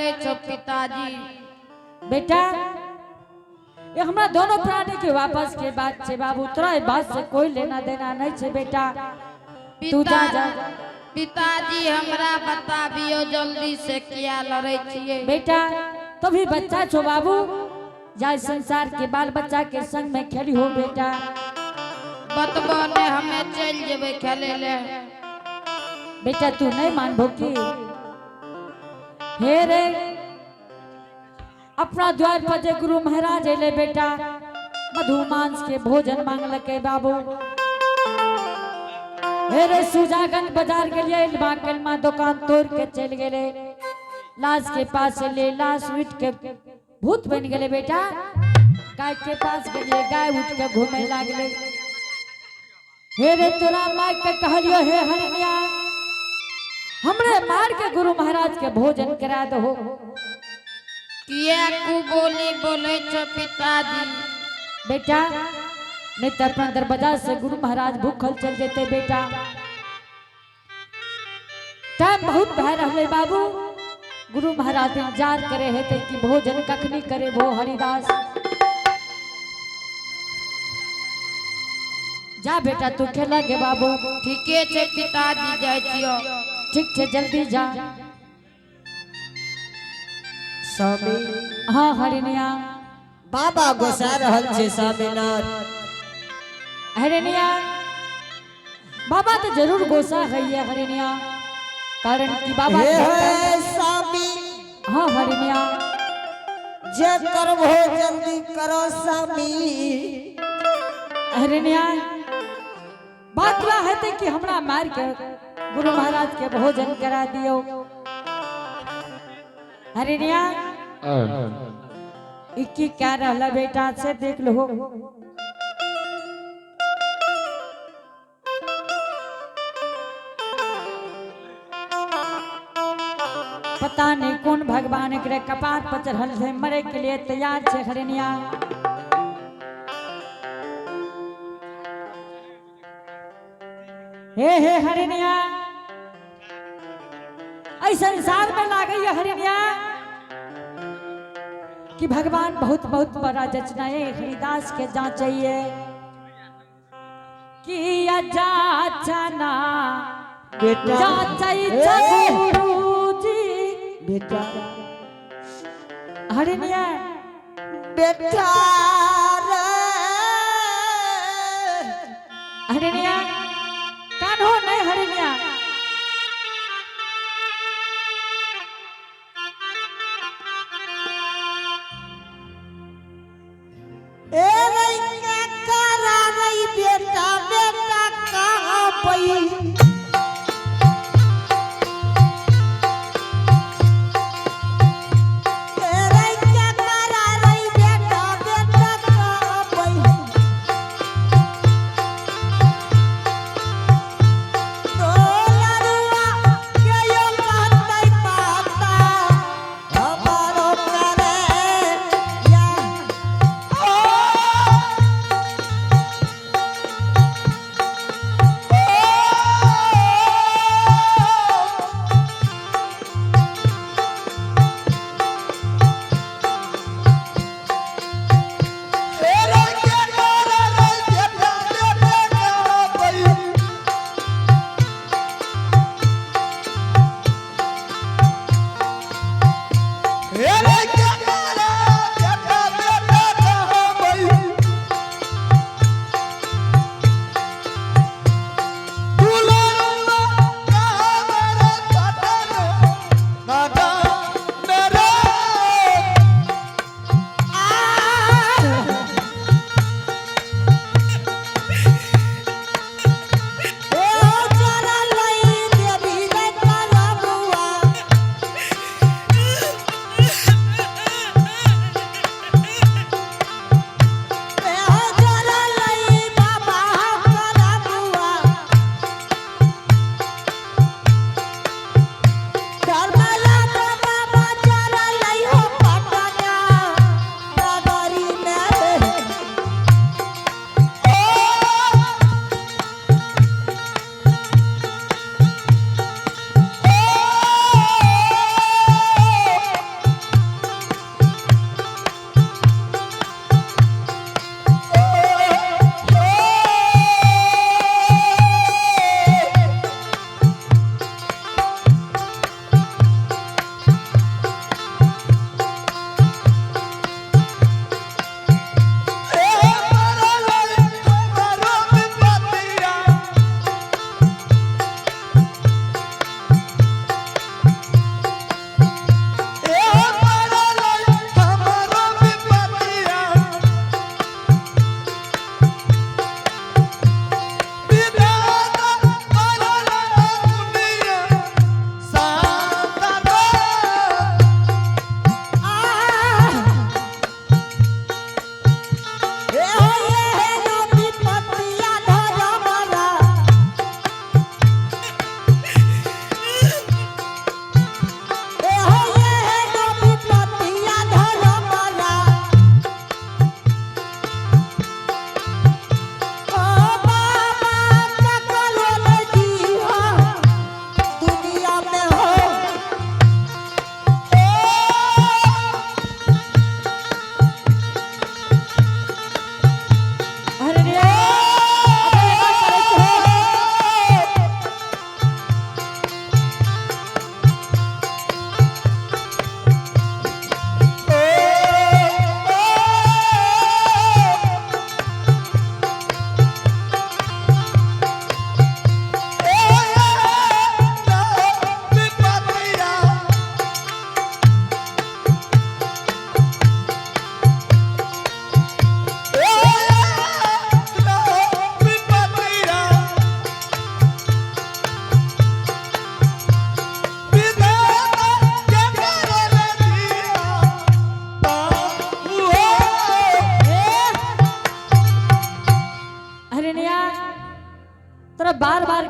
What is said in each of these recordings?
लड़े छो पिताजी? बेटा, ये हमरा दोनों प्राणी के वापस के बात छे बाबू, तोरा ए बात से कोई लेना देना नहीं छे बेटा। तू जा जा। पिताजी हमरा बताबियो जल्दी से किया लड़े छियै? बेटा, तो भी बच्चा छो बाबू, जा संसार के बाल बच्चा के संग में खेली हो बेटा। बतबो ने, हमें चल जेबै खेले ले। बेटा, तू नहीं मानबो की? हे रे, अपना द्वार पर जे गुरु महाराज अले बेटा, मधुमांस के भोजन मांगलके बाबू। हे रे, सुजागंज बाजार गेलिए, कलमा दुकान तोड़ के चल गेले। लाश के पास ले लाश उठ के भूत बन गेले बेटा। गाय के पास गेलिए, गाय उठ के घूमे लागले। हे रे, तोरा माय के कहलियो, हे हरनिया, हमरे मार के गुरु महाराज के भोजन करा दहो। किया कु बोली बोले छो पिताजी? बेटा, नहीं तो अपना दरवाजा से गुरु महाराज भूखल चल जेते बेटा। टाइम बहुत भय रहले बाबू। गुरु महाराज इंतजार करे हेते कि भोजन कखनी करे वो हरिदास। जा बेटा, तू खेला गे बाबू। ठीके छे पिताजी, जाइ छियो। ठीक छे, जल्दी जा। स्वामी। हाँ हरिनिया। बाबा गोसा रहल छे स्वामीनाथ। हरिनिया, बाबा तो जरूर गोसा है ये हरिनिया, कारण कि बाबा हे हे स्वामी। हाँ हरिनिया। जे करबो जल्दी करो स्वामी। हरिनिया, बात वह हेतै कि हमरा मार के गुरु महाराज के भोजन करा दियो। हरिनिया, ई की क्या रहला बेटा, से देख लो। पता नहीं कौन भगवान एकरे कपार पर चढ़ल है, मरे के लिए तैयार छे हरिनिया। हे हे हरिनिया, ऐ संसार में लागे है हरिनिया कि भगवान बहुत बहुत बड़ा जचना है हरिदास के जांचिए कि जाचना बेटा। जाचै ए! गुरुजी। बेटा। हरिनिया। बेटा रे। हरिनिया, कान्हो नहीं हरिनिया। ए रे करा रे बेटा, बेटा कहाँ पई? ए रे करा रे बेटा, बेटा कहाँ पई?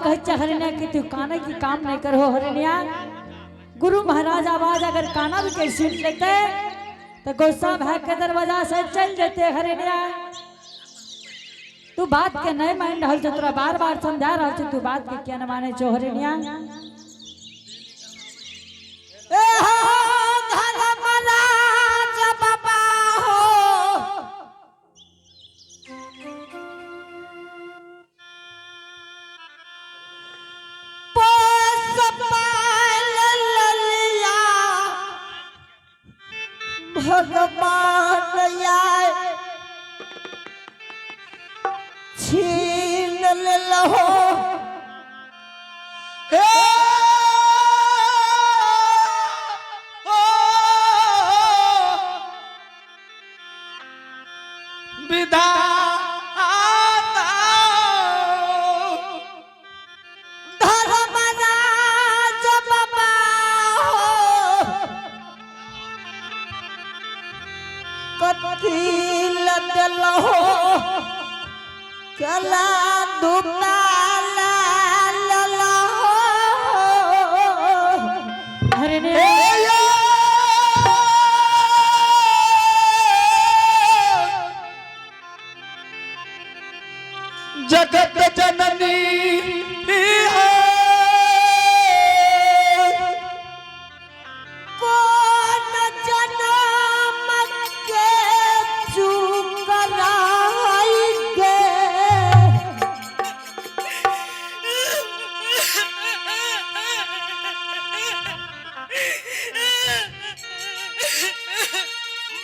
कहे छे हरिणिया कि तू काने की काम नहीं करो हरिणिया। गुरु महाराज आवाज अगर काना भी के सुन लेते तो गुस्सा भाग के दरवाजा से चल जेते हरिणिया। तू बात के नहीं मान रहल छे, तोरा बार बार समझा रहल छे, तू बात के किया न माने छो हरिणिया? ए हो धर्मराज बाबा हो, पोस पाल ललिया भगवान आए छीन लेलहो। हे ओ विधाता, धर्मराज बाबा हो, कथी लदलहो चला दुकाला ललहो। हरिणिया जगत जननी कोन जनम के चुकराई गे,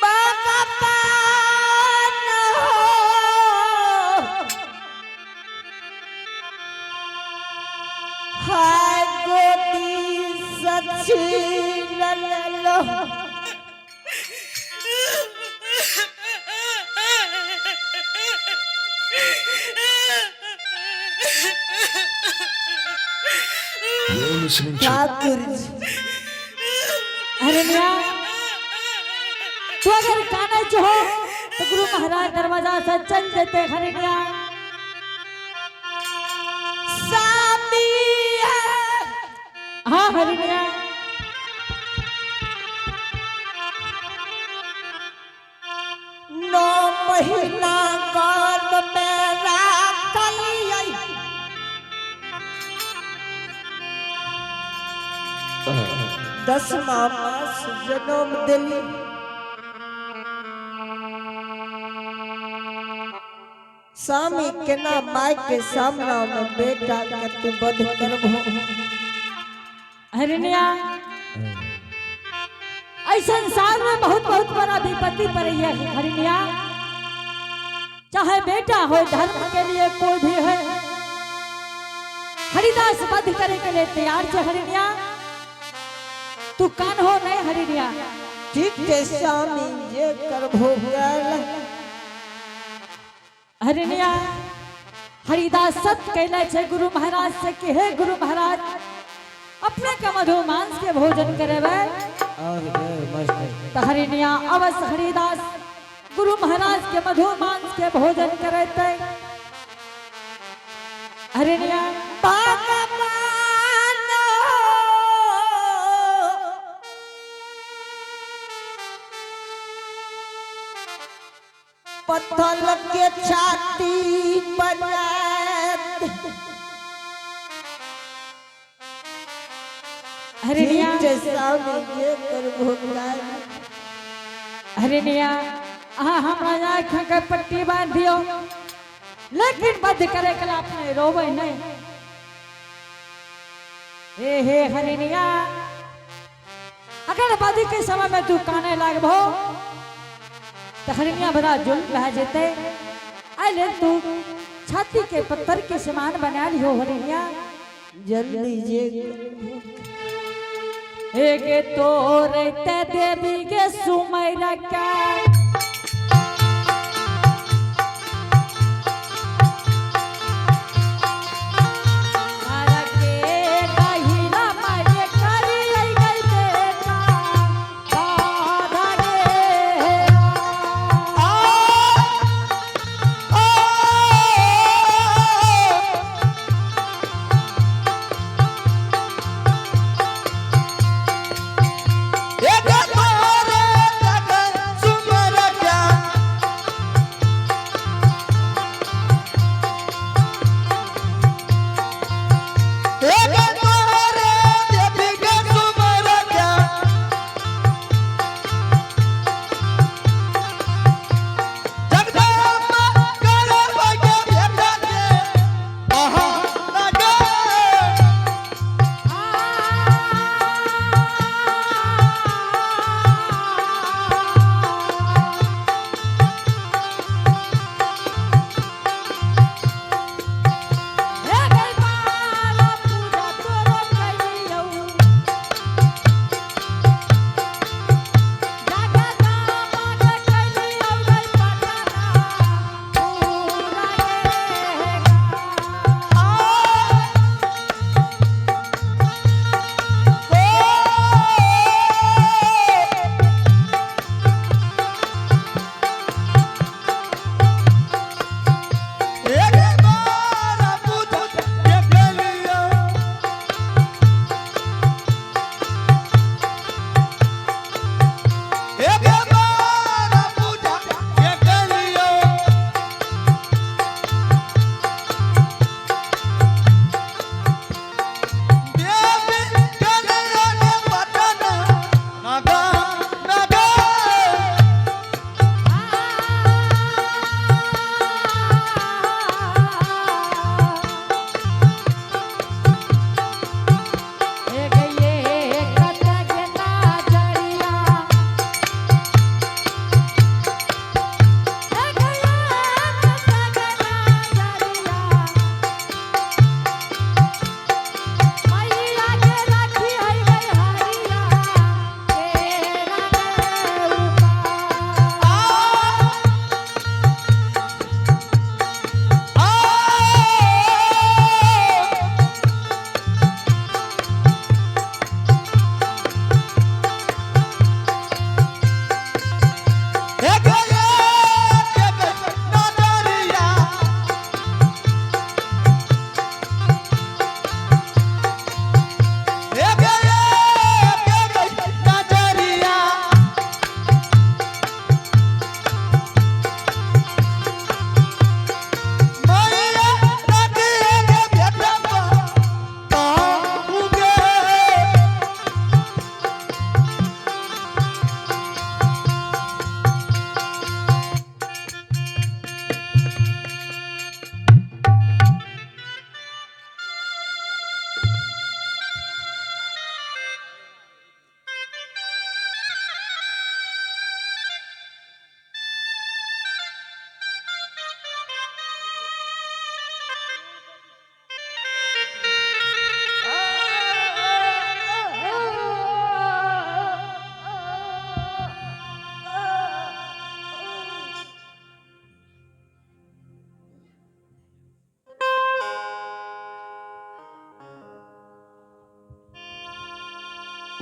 भगवान हो, हाय गोदी सची ललो। You're listening to Thakur ji हरिणिया, तू अगर काने जो हो तो गुरु महाराज दरवाजा से चल देते हरिणिया। सामी है। हाँ हरिणिया, 9 महीना गर्भ में राखलियै, दसमा मास जन्म दिली। स्वामी केना माय के सामना में बेटा के तू बध करबो? हरिणिया, ऐ संसार में बहुत बहुत बड़ा विपत्ति पड़ी है हरिणिया। चाहे बेटा हो, धर्म के लिए कोई भी है, हरिदास बध करे के लिए तैयार छे हरिणिया। तू कान हो नहीं हरिणिया? ठीक है स्वामी, जे करबो गल। हरिणिया, हरिदास सत कैला छे गुरु महाराज से कि हे गुरु महाराज, अपने का मधु मांस के भोजन करेबे तो हरिणिया अवश्य हरिदास गुरु महाराज के मधु मांस के भोजन करते। हरिणिया, भगवान हो, पत्थर के छाती बनात। हरिणिया, ठीक है स्वामी, जे करबो गल। हरिणिया, अहाँ हमरा आँख के पट्टी बांध दियो, लेकिन बध करे के लिए अपने रोवे नहीं। हे हे हरिणिया, अगर बध के समय में तू काने लागबो तो हरिणिया बड़ा जुल्म भए जेते। आइ लेल तू छाती के पत्थर के समान बना लियो हरिणिया। जल्दी जे करबो। एक तोरे ते देवी के सुमैरा का मारा के कहिला मारे करी आई गई बेटा बाधा गे। आ एक तोहरे देवी के सुमर के जगदम्बा करब के बेटा के आहा लगे। हे गई बाला पूजा तोरो कइलियौ। जगदम्बा के कइलियौ गई पटना पूरा गे। एक बार पूजा के गेलियो एक बार पूजा के गेलियो देवी गेलियो ने पटना नागा नागा। हे गईये कत गेना जरिया। हे गईये कत गेना जरिया। मैया के राखी है गई हरिया, तेरा गे ऊपर।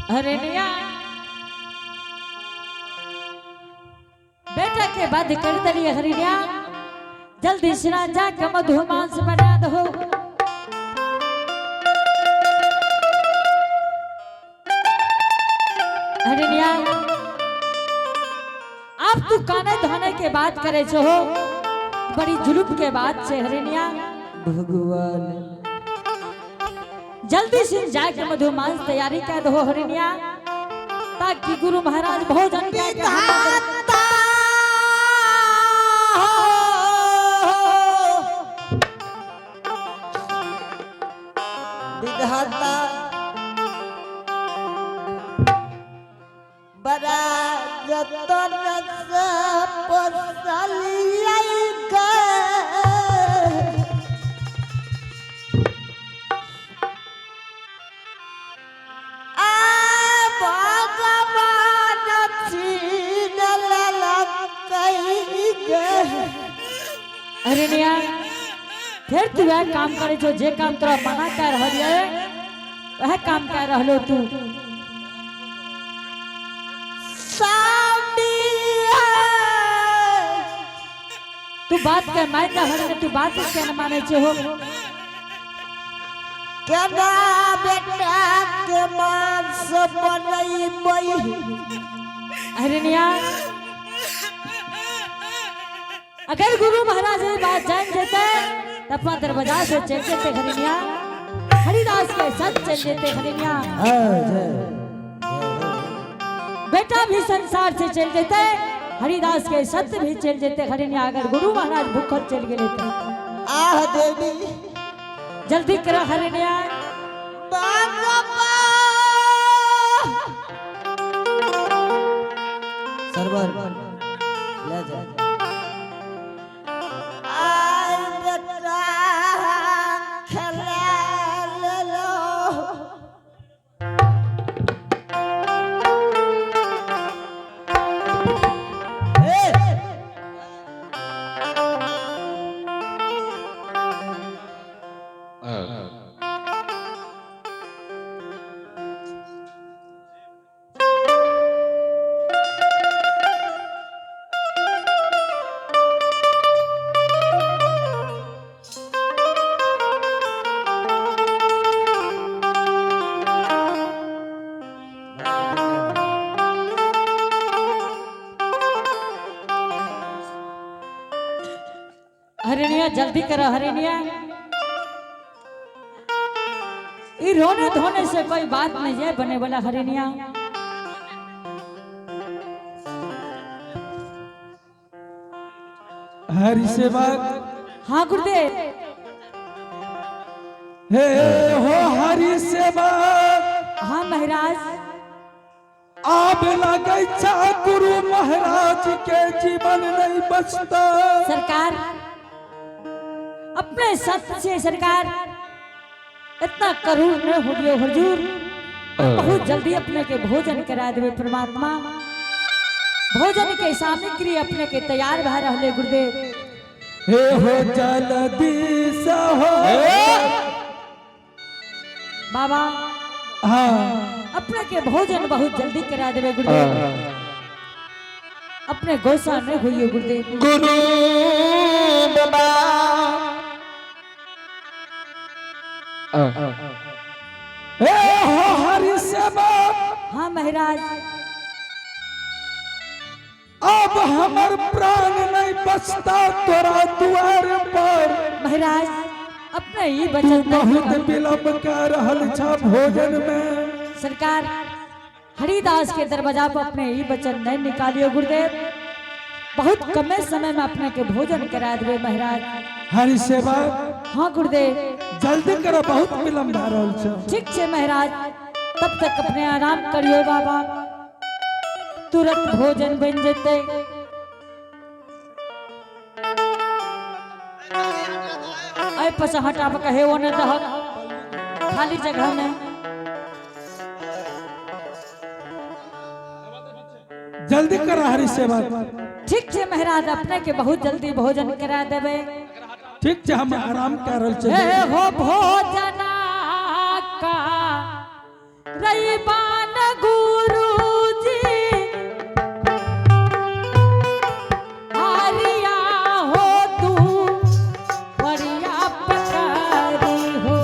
हरिणिया बेटा के बाध कर दलिए हरिणिया, जल्दी सिरा जाके मधुमांस बना दो। हरिणिया आप तू काने धाने के बात करे छो हो, बड़ी जुलुम के बात छे हरिणिया। भगवान जल्दी से जाके मधुमांस तैयारी कर दो हरिणिया, ताकि गुरु महाराज भोजन करके विधाता विधाता बड़ा जतन से पोसलियै गे। आ भगवान छीन लेलकै गे। हरिणिया फिर तू वह काम करे जो जे काम तोरा मना कर रहल है वह काम कर रहलो तू। सामिया तू बात के मान ना हरिणिया, तू बात के न माने छे हो। केना बेटा के मांस बनैबै। हरिणिया अगर गुरु महाराज ये बात जान जेते तो अपना दरवाजा से चल जेते हरिणिया। हरिदास के साथ चल देते हरिणिया। बेटा भी संसार से चल देते, हरिदास के सत्य भी चल देते हरिणिया। अगर गुरु महाराज भूखल चल गए तो आह देवी। जल्दी करो हरिणिया। सरवर ले जा। आय बेटा खेला लो। हरिणिया जल्दी करो हरिणिया। ई रोने धोने से कोई बात नहीं है बने वाला हरिणिया। हरि सेवक। हाँ गुरुदेव। हे हो हरि सेवक। हाँ महाराज। आब लगे छा गुरु महाराज के जीवन नहीं बचता। सरकार अपने सत्य से सरकार इतना करूर न हो गयो हुजूर। बहुत जल्दी अपने के भोजन करा देवे परमात्मा। भोजन के सामग्री अपने के तैयार भा रहले गुरुदेव। हे हो जल्दी से हो। बाबा। हाँ। अपने के भोजन बहुत जल्दी करा देवे गुरुदेव। अपने गोसा न होइए गुरुदेव। गुरु बाबा हे हो हरि सेवक। हाँ महाराज। अब हमर प्राण नहीं बचता तोरा द्वार पर। महाराज अपने ही तू बचत नहीं बहुत विलंब कर रहल छा भोजन में। सरकार हरिदास के दरवाजा पर अपने ही वचन नहीं निकालियो गुरुदेव। बहुत कमे समय में अपने के भोजन करा देवे महाराज। हरि सेवक। हाँ गुरुदेव। जल्दी करो, बहुत विलंब भए रहल छै। ठीक छे महाराज, तब तक अपने आराम करियो बाबा, तुरंत भोजन बन जते। ऐ पस हटाब कहे वो न दहक खाली जगह में। जल्दी करो हरि सेवक। ठीक छे महाराज, अपने के बहुत जल्दी भोजन करा देवे। ठीक छै, हम आराम कर रहल छी। हे हो भोजना का रईबान गुरुजी आरिया हो तू वरिया पकारी हो,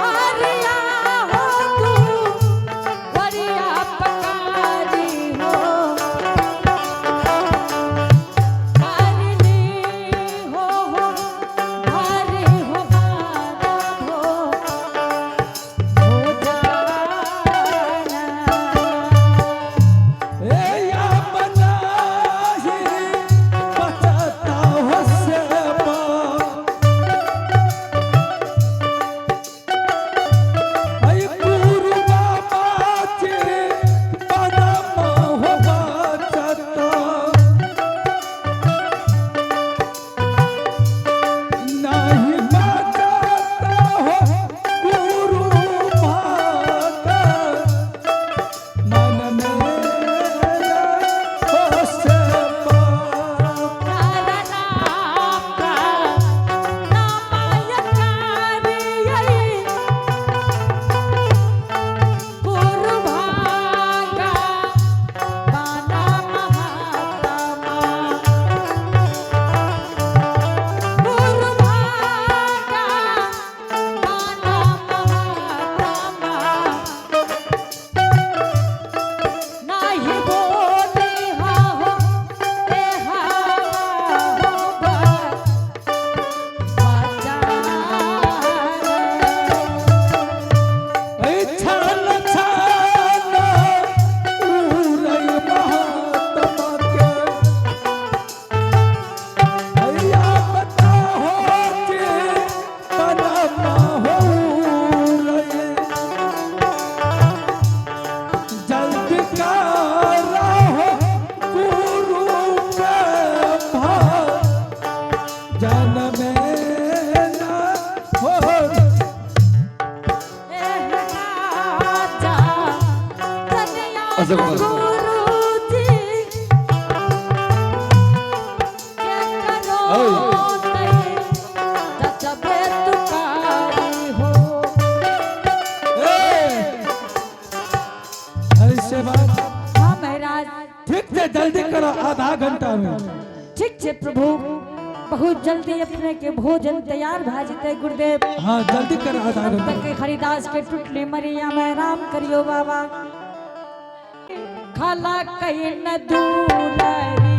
आरिया हो तू वरिया पकारी हो, करनी हो गुरुजी के करो नहीं जचबे तुकारी हो। ऐसे बात। हाँ महाराज। ठीक है, जल्दी करो, आधा घंटा में। ठीक छे प्रभु, बहुत जल्दी अपने के भोजन तैयार भए जेतै गुरुदेव। हाँ, जल्दी करो, आधा तब घंटा। तक के हरिदास के टूटले मरिया में राम करियो बाबा। खाला कहीं न दूलरी।